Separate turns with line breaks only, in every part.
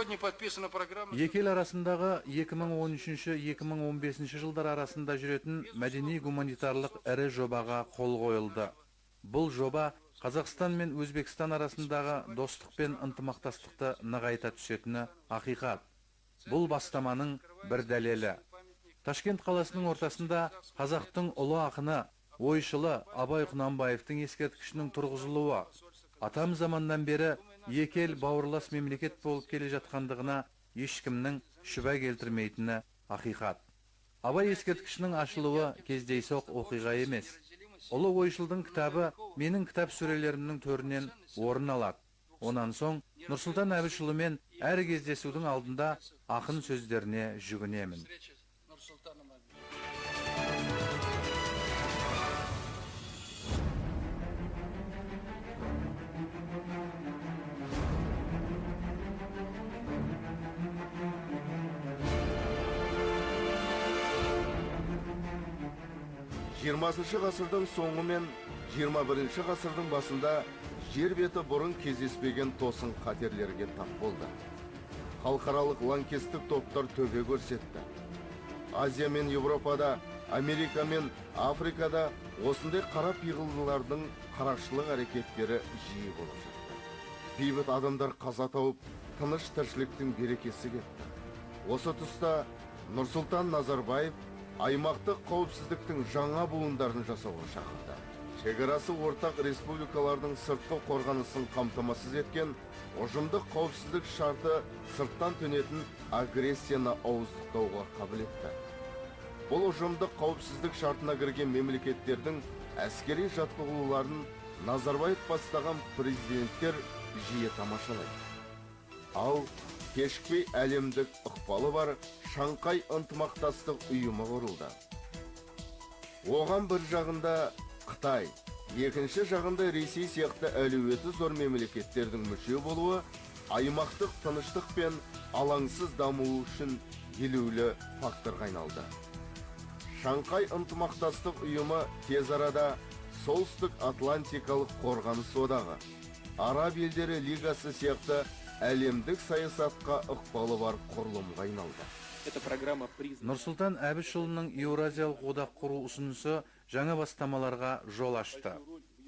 Екі ел арасындағы 2013-2015 жылдар арасында жүретін мәдени-гуманитарлық ірі жобаға қол қойылды. Бұл жоба Қазақстан мен Өзбекстан арасындағы достық пен ынтымақтастықты нығайта түсетіні ақиқат. Бұл бастаманың бір дәлелі. Ташкент қаласының ортасында қазақтың ұлы ақыны, ойшылы Абай Құнанбаевтың ескерткішінің тұрғызылуы, атам заманнан бері екі ел бауырлас мемлекет болып келе жатқандығына ешкімнің шүбә келтірмейтіні ақиқат. Абай ескерткішінің ашылуы кездейсоқ оқиға емес. Ұлы ойшылдың кітабы менің кітап сөрелерімнің төрінен орын алады. Онан соң Нұрсұлтан Әбішұлымен әр кездесудің алдында ақын сөздеріне жүгінемін.
Жиырмасыншы ғасырдың соңы мен 21-ші ғасырдың басында жер беті бұрын кездеспеген тосын қатерлерге тап болды. Халықаралық лаңкестік топтар төбе көрсетті. Азия мен Европада, Америка мен Африкада осындай қара пиғылдылардың қарақшылық әрекеттері жиі болып жатты. Бейбіт адамдар қаза тауып, тыныш тіршіліктің берекесі кетті. Осы тұста Нұрсұлтан Назарбаев аймақтық қауіпсіздіктің жаңа буындарын жасауға шақырды. Шекарасы ортақ республикалардың сыртқы қорғанысын қамтамасыз еткен ұжымдық қауіпсіздік шарты сырттан төнетін агрессияны ауыздықтауға қабілетті. Бұл ұжымдық қауіпсіздік шартына кірген мемлекеттердің әскери жаттығуларын Назарбаев бастаған президенттер жиі тамашалайды. Ал кешікпей әлемдік ықпалы бар Шанхай ынтымақтастық ұйымы құрылды. Оған бір жағында Қытай, екінші жағында Ресей сияқты әлеуеті зор мемлекеттердің мүше болуы аймақтық тыныштық пен алаңсыз дамуы үшін елеулі факторға айналды. Шанхай ынтымақтастық ұйымы тез арада Солтүстік Атлантикалық қорғаныс одағы, Араб елдері лигасы сияқты әлемдік саясатқа ықпалы бар құрылымға айналды.
Нұрсұлтан Әбішұлының Еуразиялық одақ құру ұсынысы жаңа бастамаларға жол ашты.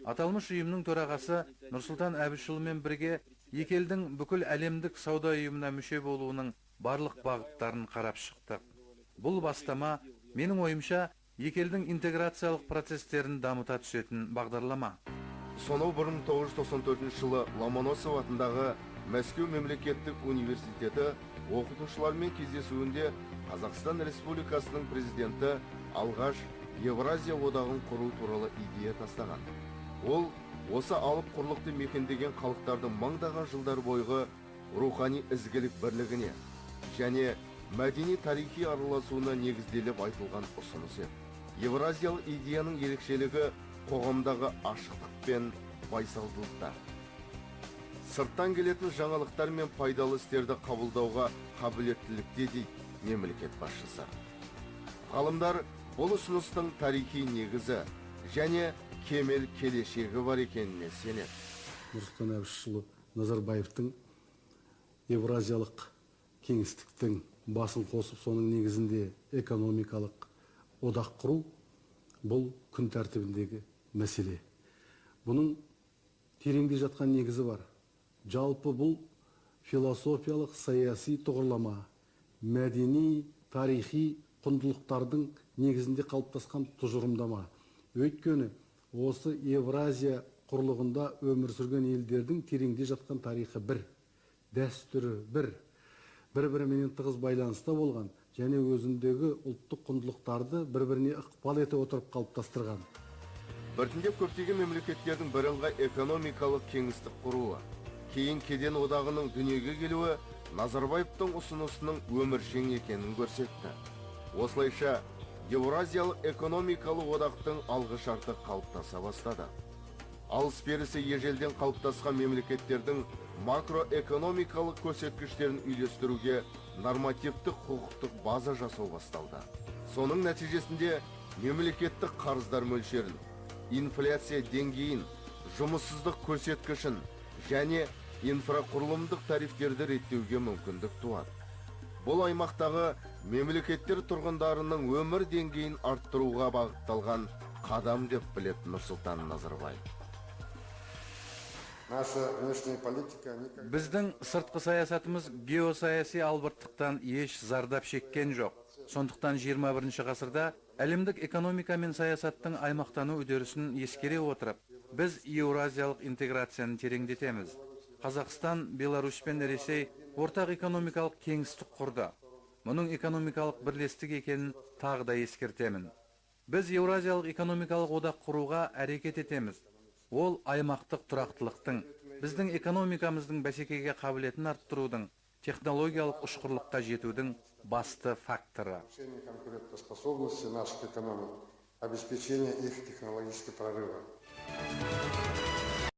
Аталмыш ұйымның төрағасы Нұрсұлтан Әбішұлымен бірге екі елдің бүкіл әлемдік сауда ұйымына мүше болуының барлық бағыттарын қарап шықтық. Бұл бастама, менің ойымша, екі елдің интеграциялық процестерін дамыта түсетін бағдарлама.
Сонау 1994 жылы Ломоносов атындағы Мәскеу мемлекеттік университеті оқытушылармен кездесуінде Қазақстан Республикасының президенті алғаш Евразия одағын құру туралы идея тастаған. Ол осы алып құрлықты мекендеген халықтардың мыңдаған жылдар бойғы рухани ізгілік бірлігіне және мәдени тарихи араласуына негізделіп айтылған ұсыныс еді. Евразиялық идеяның ерекшелігі қоғамдағы ашықтық пен байсалдылықта. Сырттан келетін жаңалықтар мен пайдалы істерді қабылдауға қабілеттілікте, дейді мемлекет басшысы. Ғалымдар бұл ұсыныстың тарихи негізі және кемел келешегі бар екеніне сенеді.
Нұрсұлтан Әбішұлы Назарбаевтың Евразиялық кеңістіктің басын қосып, соның негізінде экономикалық одақ құру бұл күн тәртібіндегі мәселе. Бұның тереңде жатқан негізі бар. Жалпы бұл философиялық саяси тұғырлама, мәдени, тарихи құндылықтардың негізінде қалыптасқан тұжырымдама. Өйткені осы Евразия құрлығында өмір сүрген елдердің тереңде жатқан тарихы бір, дәстүрі бір, бір-біріменен тығыз байланыста болған және өзіндегі ұлттық құндылықтарды бір-біріне ықпал ете отырып қалыптастырған.
Біртіндеп көптеген мемлекеттердің бірыңғай экономикалық кеңістік құруы, кейін Кеден одағының дүниеге келуі Назарбаевтың ұсынысының өміршең екенін көрсетті. Осылайша Еуразиялық экономикалық одақтың алғы шарты қалыптаса бастады. Алыс-берісі ежелден қалыптасқан мемлекеттердің макроэкономикалық көрсеткіштерін үйлестіруге нормативтік құқықтық база жасау басталды. Соның нәтижесінде мемлекеттік қарыздар мөлшерін, инфляция деңгейін, жұмыссыздық көрсеткішін және инфрақұрылымдық тарифтерді реттеуге мүмкіндік туады. Бұл аймақтағы мемлекеттер тұрғындарының өмір деңгейін арттыруға бағытталған қадам деп біледі Нұрсұлтан Назарбаев.
Наша внешняя политика никогда
Біздің сыртқы саясатымыз геосаяси албырттықтан еш зардап шеккен жоқ. Сондықтан 21 ғасырда әлемдік экономика мен саясаттың аймақтану үдерісін ескере отырып, біз еуразиялық интеграцияны тереңдетеміз. Қазақстан, Беларусь пен Ресей ортақ экономикалық кеңістік құрды. Мұның экономикалық бірлестік екенін тағы да ескертемін. Біз Еуразиялық экономикалық одақ құруға әрекет етеміз. Ол аймақтық тұрақтылықтың, біздің экономикамыздың бәсекеге қабілетін арттырудың, технологиялық ұшқырлыққа жетудің басты факторы.
Повышение конкурентоспособности наших экономик, обеспечение их технологического прорыва.